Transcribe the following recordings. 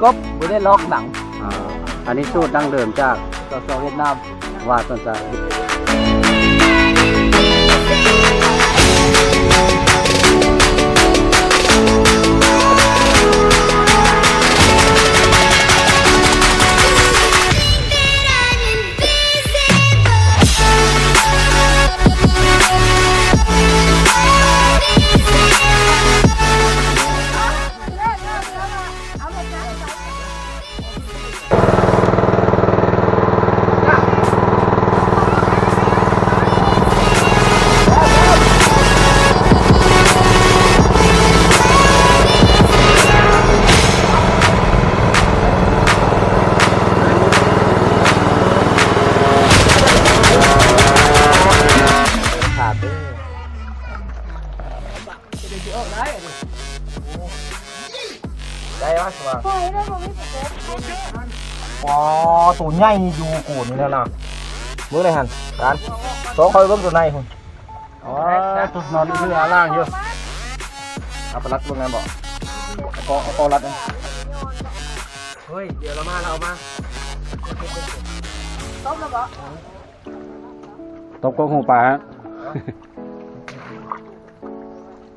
ກົບ ບໍ່ໄດ້ລອກໜັງ. ອ່າ ອັນນີ້ສູດດັ້ງເດີມຈາກສສຫວຽດນາມ ວ່າຊັ້ນຊະ. ໄດ້ວະ ປາ ໂຕໃຫຍ່ຢູ່ໂກນນີ້ແຫຼະນະ. ເບິ່ງໄດ້ຫັ້ນ ການ ຊອກເຂົ້າໄປເບິ່ງໂຕໃນພຸ້ນ. ອໍ ໂຕນອນເຮືອລ່າງຢູ່. ເອົາໄປລັດເບິ່ງແມ່ນບໍ່? ເອົາກໍ ເອົາກໍລັດ. ເຮີ້ຍ ດຽວລາວມາ ລາວມາ. ຕົບແລ້ວບໍ່? ຕົບກໍຫູປາ.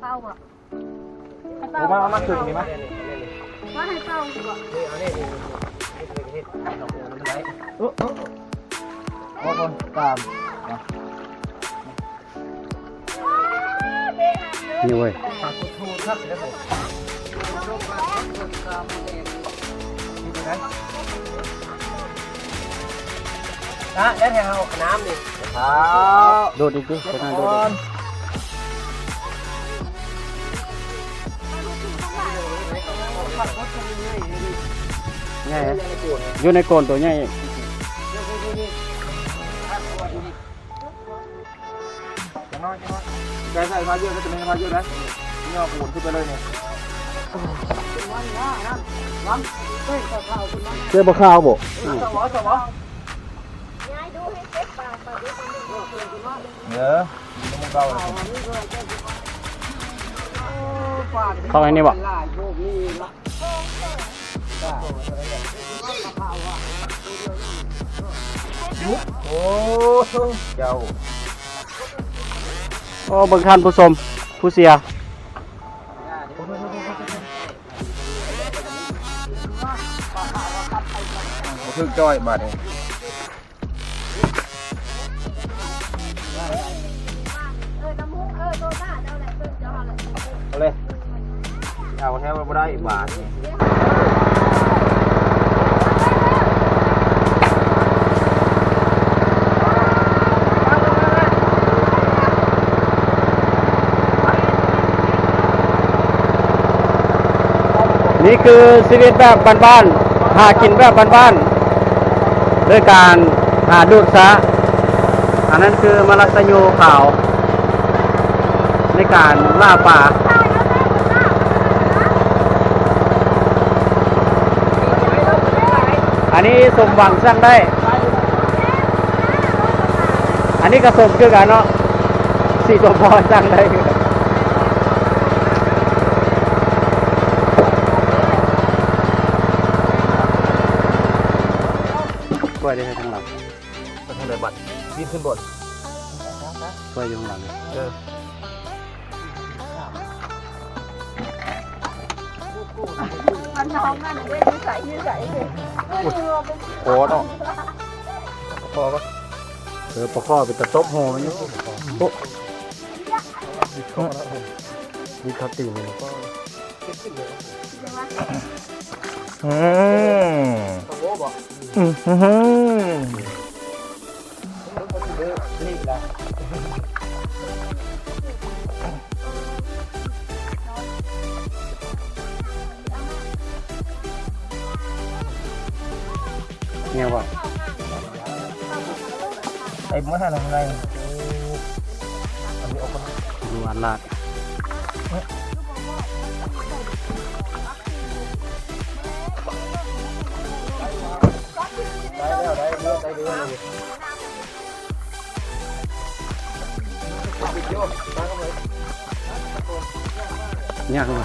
ເປົ່າບໍ່? ເອົາມາ ເອົາມາ ຂຶ້ນນີ້ມາ. ວ່າໃຫ້ເປົ່າຢູ່ບໍ່? ເອີ ເອີ ເອີ ຕາມ ນີ້ເວີຍ. ນະ ແລ້ວແທ້ເຮົານ້ຳນີ້ ໂດດອີກຕິ ໄປທາງໂດດອີກ. ໃຫຍ່ ຢູ່ໃນໂກນໂຕໃຫຍ່ອີກ. ຢ່ານ້ອຍ ຢ່ານ້ອຍ ໃສ່ ໃສ່ພາເຍອະ ໃສ່ພາເຍອະໄດ້ ຍ່ອໂກນຂຶ້ນໄປເລີຍນີ້. ເຈົ້າບໍ່ຂາວບໍ່? ເອີ ເຂົ້າໃນນີ້ບໍ່? ໂອ້ ເຈົ້າ ໂອ້ ເບິ່ງທ່ານຜູ້ຊົມ ຜູ້ເຊຍ ບໍ່ຖືກຈ້ອຍບາດນີ້. ເອົາເລີຍ ເອົາແທ້ບໍ່ໄດ້ບາດນີ້. ນີ້ຄືຊີວິດແບບບ້ານໆ ຫາກິນແບບບ້ານໆ ໂດຍການຫາດູດສະ ອັນນັ້ນຄືມະລະສະໂຍຂາວ ໃນການລ່າປາ. ອັນນີ້ສົມຫວັງສັ່ງໄດ້ ອັນນີ້ກໍສົມຄືກັນເນາະ ສີສົມພອນສັ່ງໄດ້ຄືກັນ. ກ້ວຍໄດ້ທາງຫຼັງ ໄປທາງໃດບັດ? ປີນຂຶ້ນບໍ່? ກ້ວຍຢູ່ຂ້າງຫຼັງ. ເອີ. ມັນທ້ອງນັ້ນເດ້ ຢູ່ໃສ ຢູ່ໃສ? ໂອ້ຍ ໂຄດເນາະ ປະຄໍ່ກໍ ເອີ ປະຄໍ່ເປັນຕາຕົບຫົວມັນຢູ່. ໂອ້ ດີຄັບຕີນນີ້. ອືມ ອືມ ແນວວ່າ ເຕັມໝົດຫັ້ນແຫຼະ ຂ້າງໃນ. ເອີ ອັນນີ້ອອກກ່ອນ ດູອັນລາດ. ໄດ້ແລ້ວ ໄດ້ເລືອດ ໄດ້ເລືອດ. ຍາກວ່າ.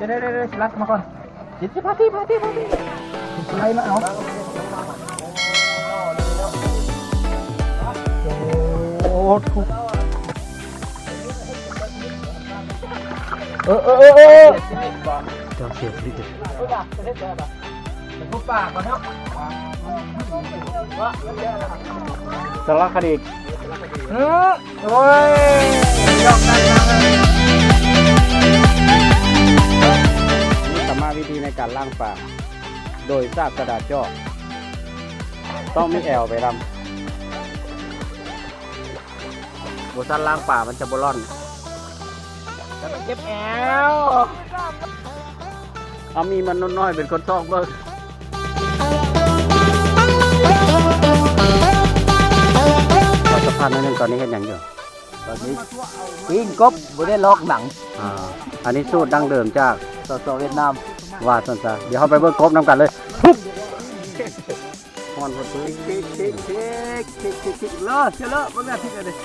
ດຽວໆໆ ສະລັດມາກ່ອນ ຕິດ ຕິດ ຕິດ ຕິດ ໄລ່ມາເອົາ ໂອ້ ເອີ ເອີ ເອີ ເອີ ເຈົ້າເສຍຊີວິດເດ້ ສາລະຄະດີ ໂອ້ຍ ນີ້ກຳມະວິທີໃນການລ້າງປາ ໂດຍສາດສະດາເຈາະ ຕ້ອງມີແອວໄປນຳ. ບໍ່ຊັ້ນລ້າງປາມັນຈະບໍ່ລ່ອນ ແລ້ວມັນເຈັບແອວ ເອົາມີມັນນ້ອຍເປັນຄົນຊອກເບິ່ງ ຂໍສະພາດໜ້ອຍໜຶ່ງ ຕອນນີ້ເຮັດຫຍັງຢູ່? ຕອນນີ້ປີ້ງກົບ ບໍ່ໄດ້ລອກໜັງ ອ່າ ອັນນີ້ສູດດັ້ງເດີມຈາກ ສສ ຫວຽດນາມ ວ່າຊັ້ນຊະ ດຽວເຮົາໄປເບິ່ງກົບນຳກັນເລີຍ ຮອນພຸ້ນ ເຊັກ ເຊັກ ເຊັກ ເຊັກ ເຊັກ ເຊັກ ເລີ ເຊັກ ເລີ ເບິ່ງໜ້າທິດເລີຍ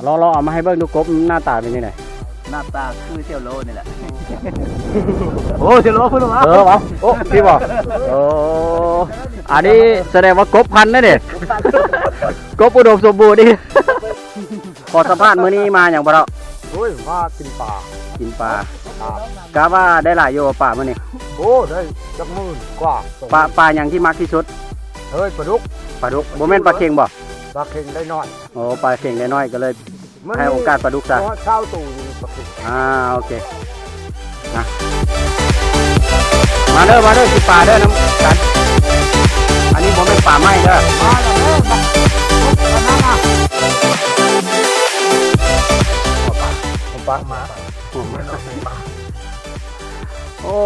ລອງ ລອງເອົາມາໃຫ້ເບິ່ງດູ ກົບໜ້າຕາເປັນຈັ່ງໃດ? ໜ້າຕາຄືເຊວໂລນີ້ແຫຼະ ໂອ້ ເຊວໂລພຸ້ນຫວາ ເອີຫວາ ໂອ້ ພີ່ບໍ່ ໂອ້ ອັນນີ້ສະແດງວ່າກົບພັນນະນີ້ ກົບອຸດົມສົມບູນນີ້ ຂໍສຳພາດ ມື້ນີ້ມາຫຍັງບໍ່ເນາະ? ໂອ້ຍ ມາກິນປາ ກິນປາ ກະວ່າໄດ້ຫຼາຍຢູ່ບໍ່ປາມື້ນີ້? ໂອ້ ໄດ້ຈັກໝື່ນກວ່າ ປາ ປາຫຍັງທີ່ມັກທີ່ສຸດ? ເອີຍ ປາດຸກ ປາດຸກ ບໍ່ແມ່ນປາເຄັງບໍ່? ປາເຄັງໄດ້ໜ້ອຍ ໂອ້ ປາເຄັງໄດ້ໜ້ອຍ ກະເລີຍໃຫ້ໂອກາດປາດຸກຊະ ເອີ ຊາວໂຕຢູ່ປາເຄັງ ອ່າ ໂອເຄ ມາເດີ ມາເດີ ກິນປາເດີນຳກັນ ອັນນີ້ບໍ່ແມ່ນປາໄມ້ເດີ ມາແລ້ວເດີ ມາ ປາ ປາມາ ໂອ້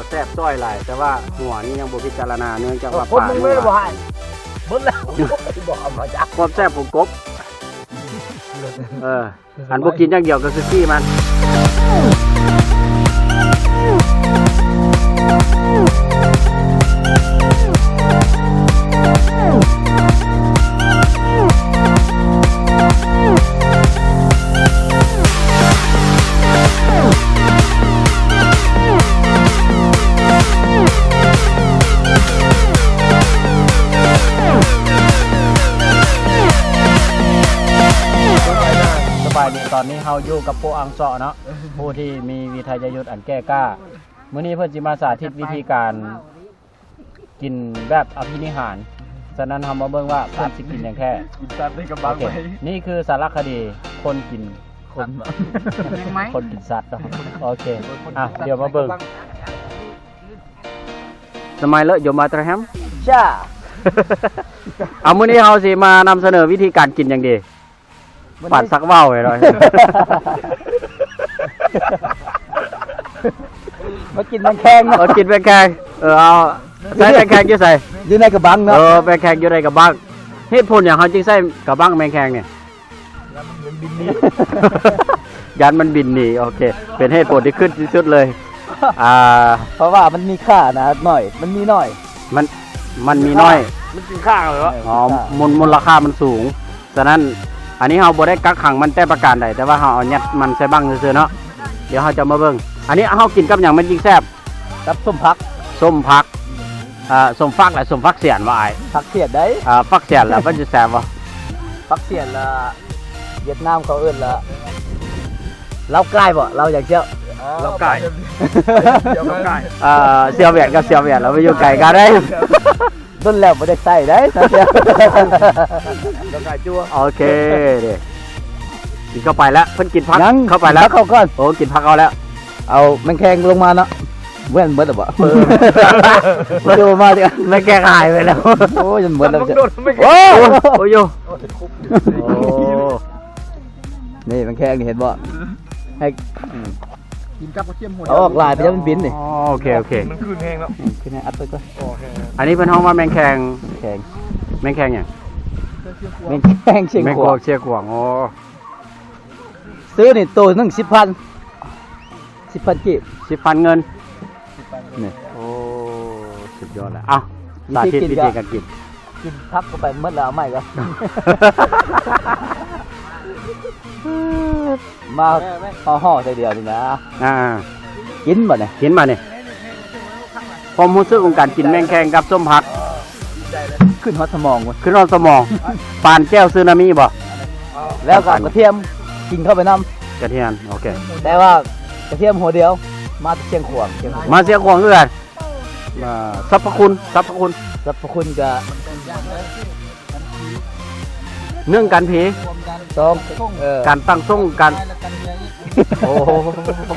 ແຊບຈ້ອຍຫຼາຍ ແຕ່ວ່າຫົວນີ້ຍັງບໍ່ພິຈາລະນາ ເນື່ອງຈາກວ່າປາ ຄົນໜຶ່ງເລີຍບໍ່ໃຫ້ ເບິດແລ້ວ ບໍ່ເອົາມາຈັກ ຄວາມແຊບຂອງກົບ ເອີ ອັນບໍ່ກິນຢ່າງດຽວກໍຄືຂີ້ມັນ ສະບາຍດີ ຕອນນີ້ເຮົາຢູ່ກັບປູ່ອັງເຊາະເນາະ ຜູ້ທີ່ມີວິທະຍາຍຸດອັນແກ່ກ້າ ມື້ນີ້ເພິ່ນຊິມາສາທິດວິທີການກິນແບບອະພິນິຫານ ສະນັ້ນເຮົາມາເບິ່ງວ່າເພິ່ນຊິກິນຫຍັງແທ້ ກິນສັດໃນກະບັງໄວ້ ນີ້ຄືສາລະຄະດີຄົນກິນ ຄົນ ຄົນກິນສັດເນາະ ໂອເຄ ອ່ະ ດຽວມາເບິ່ງ ສະໄມເລີ ໂຍມາຕຣາແຮມ ຈ້າ ເອົາ ມື້ນີ້ເຮົາຊິມານຳສະເໜີວິທີການກິນຫຍັງດີ? ປານສັກເວົ້າໄວ້ໜ້ອຍ ມາກິນແມງແຄງເນາະ ເອີ ກິນແມງແຄງ ເອີ ເອົາ ໃສ່ແມງແຄງຢູ່ໃສ? ຢູ່ໃນກະບັງເນາະ ເອີ ແມງແຄງຢູ່ໃນກະບັງ ເຫດຜົນຫຍັງເຮົາຈຶ່ງໃສ່ກະບັງແມງແຄງນີ້? ຢ້ານມັນບິນໜີ ໂອເຄ ເປັນເຫດຜົນທີ່ຄຶດທີ່ສຸດເລີຍ ອ່າ ເພາະວ່າມັນມີຄ່ານະ ໜ້ອຍ ມັນມີໜ້ອຍ ມັນ ມັນມີໜ້ອຍ ມັນກິນຂ້າງເລີຍ ອໍ ມູນ ມູນລະຄ່າມັນສູງ ສະນັ້ນ ອັນນີ້ເຮົາບໍ່ໄດ້ກັກຂັງມັນແຕ່ປະການໃດ ແຕ່ວ່າເຮົາເອົາຍັດມັນໃສ່ບັ້ງຊື່ໆເນາະ ດຽວເຮົາຈະມາເບິ່ງ ອັນນີ້ເຮົາກິນກັບຫຍັງມັນຈຶ່ງແຊບ? ກັບສົ້ມຜັກ ສົ້ມຜັກ ອ່າ ສົ້ມຟັກ ແລະ ສົ້ມຜັກສຽນວ່າອ້າຍ ຜັກສຽນໃດ໋ ອ່າ ຝັກສຽນລະມັນຈະແຊບບໍ່? ຝັກສຽນລະຫວຽດນາມເຂົາເອີ້ນລະ ລາວກາຍບໍ່? ລາວຫຍັງເຈົ້າ? ລາວກາຍ ລາວກາຍ ອ່າ ສຽວຫວຽດກັບສຽວຫວຽດລະໄປຢູ່ໄກກັນເດ້ ດົນແລ້ວບໍ່ໄດ້ໃຊ້ເດ້ ລາວກາຍຈົວ ໂອເຄເດ້ ກິນເຂົ້າໄປແລ້ວ ເພິ່ນກິນຜັກເຂົ້າໄປແລ້ວ ເຂົ້າກ່ອນ ໂອ້ ກິນຜັກເຂົ້າແລ້ວ ເອົາແມງແຄງລົງມາເນາະ ແວ່ນເບິດແລ້ວບໍ່? ເອີ ບໍ່ໄດ້ມາເດ້ ແມງແຄງຫາຍໄປແລ້ວ ໂອ້ຍ ມັນເບິດແລ້ວ ໂອ້ຍ ໂອ້ຍ ໂອ້ ນີ້ແມງແຄງນີ້ເຫັນບໍ່? ໃຫ້ ອືມ ກິນກັບກະທຽມຫົວ ເອົາອອກຫຼາຍໄປແລ້ວມັນບິນນີ້ ອໍ ໂອເຄ ໂອເຄ ມັນຂຶ້ນແຮງເນາະ ອືມ ຂຶ້ນແຮງ ອັດໄປກ່ອນ ອໍ ໂອເຄ ອັນນີ້ເພິ່ນຮ້ອງວ່າແມງແຄງ ແຄງ ແມງແຄງຫຍັງ? ແມງ ແມງຊຽງຂວາງ ແມງກອກຊຽງຂວາງ. ອໍ ຊື້ນີ້ໂຕໜຶ່ງສິບພັນ ສິບພັນກີບ ສິບພັນເງິນ. ນີ້ ໂອ້ ສຸດຍອດແລ້ວ. ເອົ້າ ວິທີກິນ ສາທິດວິທີການກິນ. ກິນຜັກເຂົ້າໄປໝົດແລ້ວ ເອົາໃໝ່ກ່ອນ. ມາຫໍ່ໆໃສ່ດຽວນີ້ນະ. ອ່າ ກິນບັດນີ້ ກິນບັດນີ້. ຄວາມຮູ້ສຶກຂອງການກິນແມງແຄງກັບສົ້ມຜັກ ຂຶ້ນຮອດສະໝອງເວີຍ ຂຶ້ນຮອດສະໝອງ. ປານແຈ່ວຊຶນາມິບໍ່? ແລ້ວກໍກະທຽມກິນເຂົ້າໄປນຳ. ກະທຽມ ໂອເຄ. ແຕ່ວ່າກະທຽມຫົວດຽວ ມາແຕ່ຊຽງຂວາງ ມາຊຽງຂວາງຄືກັນ. ອ່າ ສັບພະຄຸນ ສັບພະຄຸນ ສັບພະຄຸນກະ ໜຶ່ງ ກັນຜີ ສອງ ເອີ ການຕັ້ງສົງ ການ ໂອ້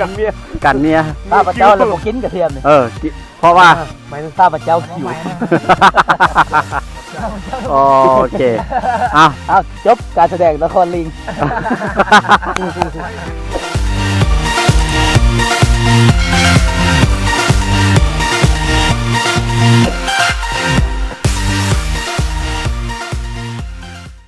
ກັນເມຍ ກັນເມຍ. ຂ້າພະເຈົ້າລະບໍ່ກິນກະທຽມນີ້ ເອີ ກິ ເພາະວ່າ ເອີ ໝາຍເຖິງຂ້າພະເຈົ້າຫິວ. ໂອເຄ ອ່ະ ອ່ະ ຈົບການສະແດງນະຄອນລິງ.